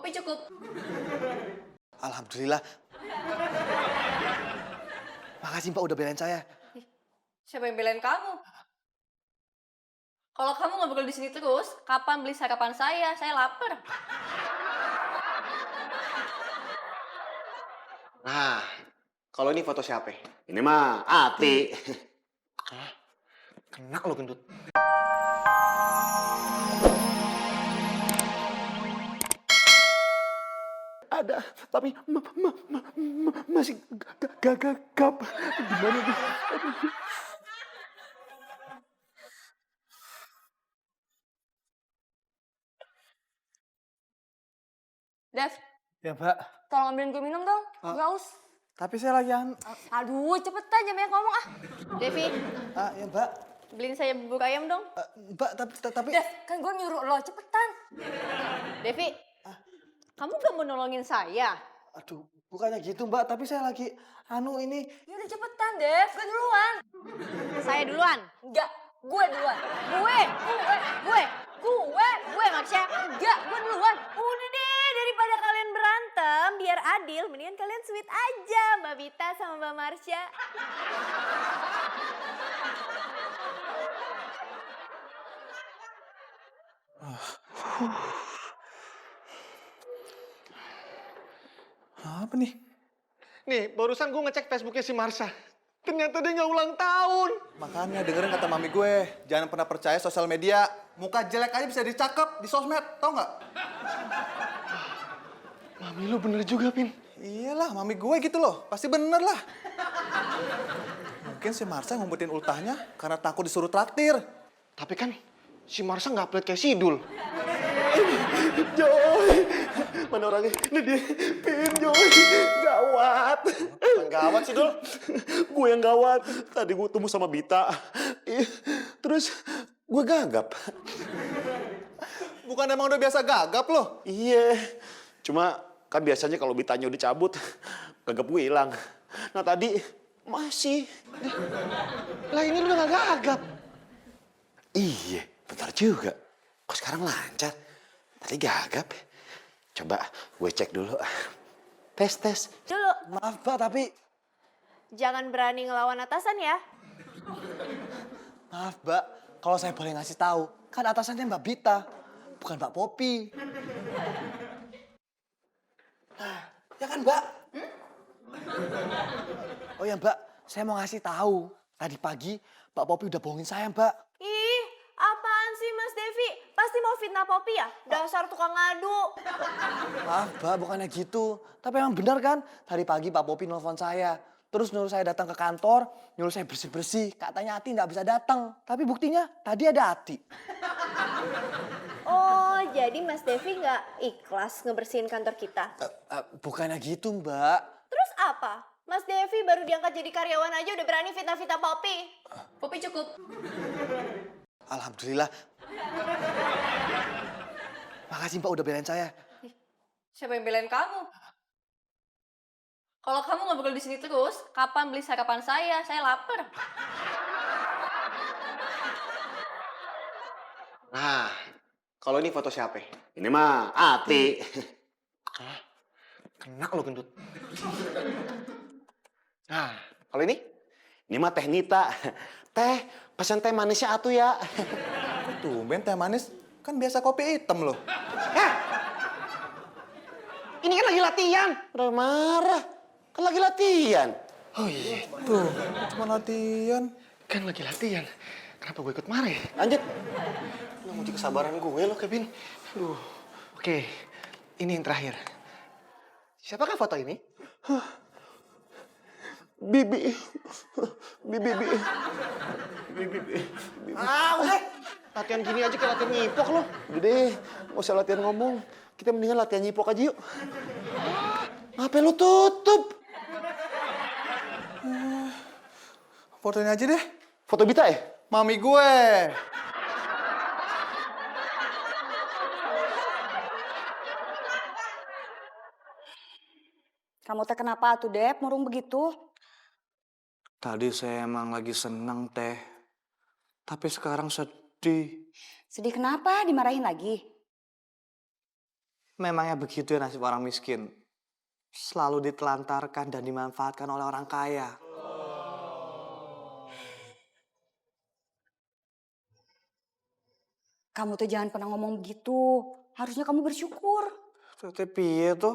Popi cukup. Alhamdulillah. Makasih Mbak udah belain saya. Siapa yang belain kamu? Kalau kamu nggak bakal di sini terus, kapan beli sarapan saya? Saya lapar. Nah, kalau ini foto siapa? Ini mah Ati. Kena lo gendut. Ada, tapi masih gagap. Gimana nih? Dev, Ya Mbak. tolong ambilin gue minum dong. Gue haus. Tapi saya lagi Aduh, cepetan jangan banyak ngomong ah. Devi, ya Mbak. beliin saya bubur ayam dong. Mbak tapi. Dev, kan gue nyuruh lo, cepetan. Devi, kamu gak mau nolongin saya? Aduh, bukannya gitu Mbak. Tapi saya lagi ini. Ya udah cepetan, Dev. Gue duluan. Saya duluan? Enggak, gue duluan. Gue maksudnya. Enggak, gue duluan. Udah deh, daripada kalian berantem, biar adil, mendingan kalian sweet aja, Mbak Vita sama Mbak Marsha. Apa nih? Nih, barusan gue ngecek Facebooknya si Marsha. Ternyata dia nggak ulang tahun. Makanya dengerin kata mami gue. Jangan pernah percaya sosial media. Muka jelek aja bisa dicakep di sosmed. Tau nggak? Mami lu bener juga, Pin. Iyalah, mami gue gitu loh. Pasti bener lah. Mungkin si Marsha ngumpetin ultahnya karena takut disuruh traktir. Tapi kan si Marsha nggak pelit kayak Sidul. Joy, mana orangnya? Ini dia, Pin, Joy. Gawat. Yang gawat sih, Dul. Gue yang gawat. Tadi gue temu sama Bita. Terus gue gagap. Bukan emang udah biasa gagap loh? Iya. Cuma kan biasanya kalau Bitanya udah cabut, gagap gue hilang. Nah tadi masih. Lah ini lu udah gak gagap. Iya, bentar juga. Kok sekarang lancar? Tadi gagap. Coba gue cek dulu. Tes. Dulu, Maaf Mbak, tapi... jangan berani ngelawan atasan ya. Maaf Mbak, kalau saya boleh ngasih tahu, kan atasannya Mbak Bita, bukan Mbak Popi. Ya kan Mbak? Oh ya Mbak, saya mau ngasih tahu. Tadi pagi Mbak Popi udah bohongin saya Mbak. Ih, apaan sih Mas Devi? Pasti mau fitnah Popi ya? Dasar tukang ngadu. Maaf Mbak, bukannya gitu. Tapi emang benar kan? Tadi pagi Pak Popi nelfon saya. Terus nyuruh saya datang ke kantor, nyuruh saya bersih-bersih. Katanya Ati nggak bisa datang. Tapi buktinya tadi ada Ati. Oh, jadi Mas Devi nggak ikhlas ngebersihin kantor kita? Bukannya gitu Mbak. Terus apa? Mas Devi baru diangkat jadi karyawan aja udah berani fitnah-fitnah Popi. Popi cukup. Alhamdulillah. Makasih Mbak udah belain saya. Siapa yang belain kamu? Kalau kamu nggak bakal di sini terus, kapan beli sarapan saya? Saya lapar. Nah, kalau ini foto siapa? Ini mah Ati. Kena lo gendut. Nah, kalau ini? Ini mah Teh Nita. Teh, pesan teh manisnya atuh ya. Kok tumben teh manis? Kan biasa kopi hitam loh. Ini kan lagi latihan. Udah marah. Kan lagi latihan. Oh iya, Tuh, cuma latihan. kan lagi latihan. Kenapa gue ikut marah ya? Lanjut. Lu nguji kesabaran gue lo, Kevin. Aduh. Oke, ini yang terakhir. Siapakah foto ini? Bibi. Udah. Latihan gini aja kayak latihan nyipok lo. Udah deh, nggak usah latihan ngomong. Kita mendingan latihan nyipok aja yuk. Ngapain lu tutup? Fotonya aja deh. Foto Bita ya? Mami gue. Kamu teh kenapa tuh, Dep, murung begitu? Tadi saya emang lagi seneng, Teh. Tapi sekarang sedih. Sedih kenapa? Dimarahin lagi? Memangnya begitu ya nasib orang miskin? Selalu ditelantarkan dan dimanfaatkan oleh orang kaya. Kamu tuh jangan pernah ngomong begitu. Harusnya kamu bersyukur. Tapi piye tuh?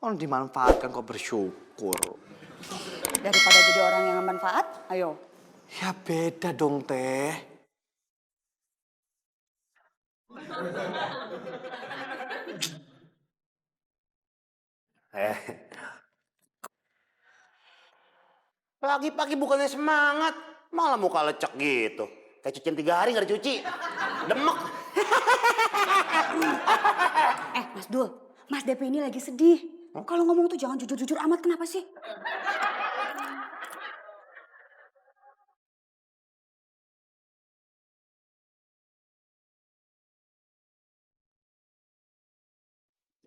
Orang dimanfaatkan kok bersyukur. Daripada jadi orang yang nggak manfaat, ayo. Ya beda dong teh. Pagi-pagi bukannya semangat, malah muka lecek gitu. Kayak cucian 3 hari nggak dicuci. Demek. Mas Dul, Mas Depi ini lagi sedih. Kalau ngomong tuh jangan jujur-jujur amat, kenapa sih?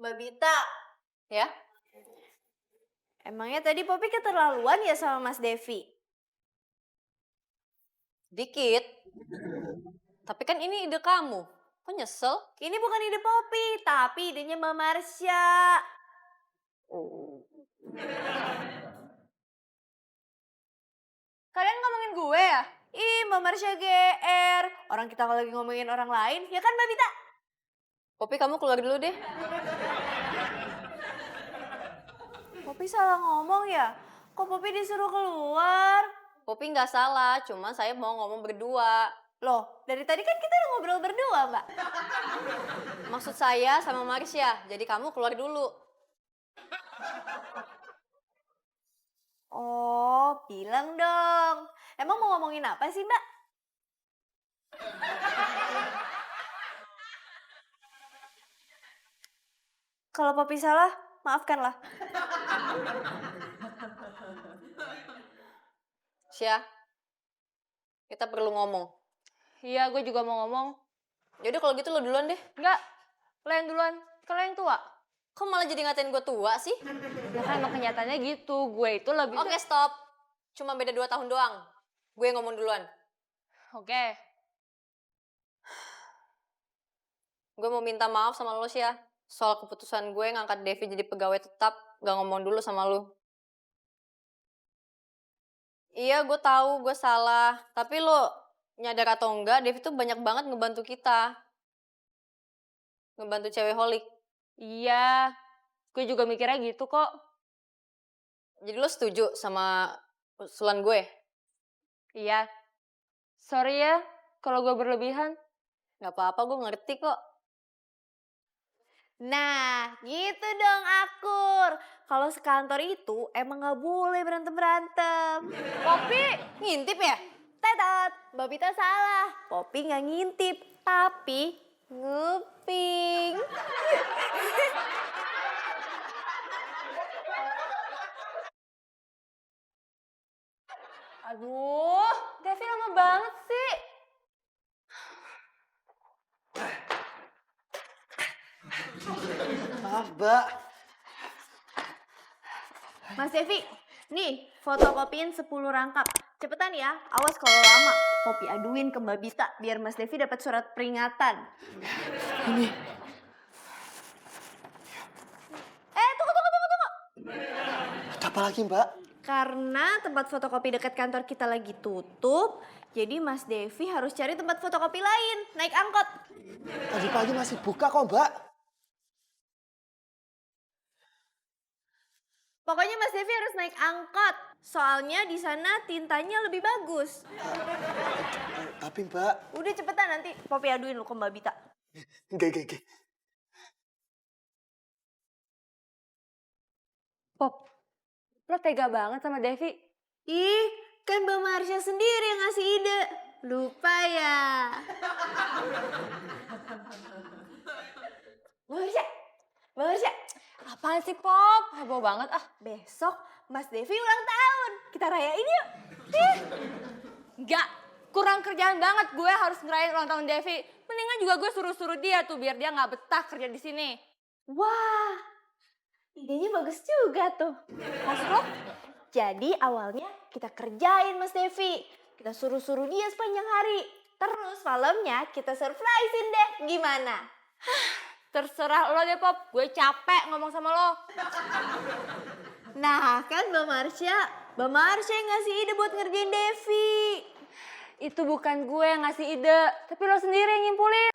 Mbak Bita. Ya? Emangnya tadi Popi keterlaluan ya sama Mas Devi? Dikit. Tapi kan ini ide kamu. Kok nyesel? Ini bukan ide Popi, tapi idenya Mbak Marsha. Kalian ngomongin gue ya? Ih, Mbak Marsha GR. Orang kita lagi ngomongin orang lain, ya kan Mbak Bita? Popi kamu keluar dulu deh. Popi salah ngomong ya? Kok Popi disuruh keluar? Popi nggak salah, cuma saya mau ngomong berdua. Loh, dari tadi kan kita udah ngobrol berdua, Mbak. Maksud saya sama Marsha, jadi kamu keluar dulu. Oh, bilang dong. Emang mau ngomongin apa sih, Mbak? Kalau Popi salah, maafkanlah. Syah, kita perlu ngomong. Iya, gue juga mau ngomong. Yaudah kalau gitu lo duluan deh. Enggak, lo yang duluan. Kan lo yang tua. Kok malah jadi ngatain gue tua sih? Ya kan emang kenyataannya gitu. Gue itu lebih... Oke, stop. Cuma beda 2 tahun doang. Gue yang ngomong duluan. Oke. Gue mau minta maaf sama lo, Syah. Soal keputusan gue ngangkat Devi jadi pegawai tetap. Gak ngomong dulu sama lo. Iya, gue tahu gue salah. Tapi lo nyadar atau enggak, Devi tuh banyak banget ngebantu kita. Ngebantu cewek holik. Iya, gue juga mikirnya gitu kok. Jadi lo setuju sama usulan gue? Iya. Sorry ya, kalau gue berlebihan. Gak apa-apa, gue ngerti kok. Nah, gitu dong akur. Kalau sekantor itu emang gak boleh berantem-berantem. Popi, ngintip ya? Tetot, Mbak Bita salah. Popi gak ngintip, tapi nguping. Aduh, Devi lama banget sih. Maaf, Mbak. Mas Devi, nih fotokopiin 10 rangkap. Cepetan ya, awas kalau lama. Popi aduin ke Mbak Bita biar Mas Devi dapat surat peringatan. Ini. Tunggu. Ada apa lagi, Mbak? Karena tempat fotokopi dekat kantor kita lagi tutup, jadi Mas Devi harus cari tempat fotokopi lain, naik angkot. Tadi pagi masih buka kok, Mbak. Pokoknya Mas Devi harus naik angkot, soalnya di sana tintanya lebih bagus. Tapi, Mbak. Udah cepetan nanti Popi aduin lu ke Mbak Bita. Enggak. Pop, lo tega banget sama Devi. Ih, kan Mbak Marsha sendiri yang ngasih ide. Lupa ya. Mbak Marsha. Apaan sih, Pop? Heboh banget ah. Besok Mas Devi ulang tahun. Kita rayain yuk. Enggak, kurang kerjaan banget gue harus ngerayain ulang tahun Devi. Mendingan juga gue suruh-suruh dia tuh biar dia nggak betah kerja di sini. Wah, idenya bagus juga tuh. Maksud lo? Jadi awalnya kita kerjain Mas Devi. Kita suruh-suruh dia sepanjang hari. Terus malamnya kita surprisein deh. Gimana? Terserah lo deh, Pop. Gue capek ngomong sama lo. Nah kan Mbak Marsha yang ngasih ide buat ngerjain Devi. Itu bukan gue yang ngasih ide, tapi lo sendiri yang nyimpulin.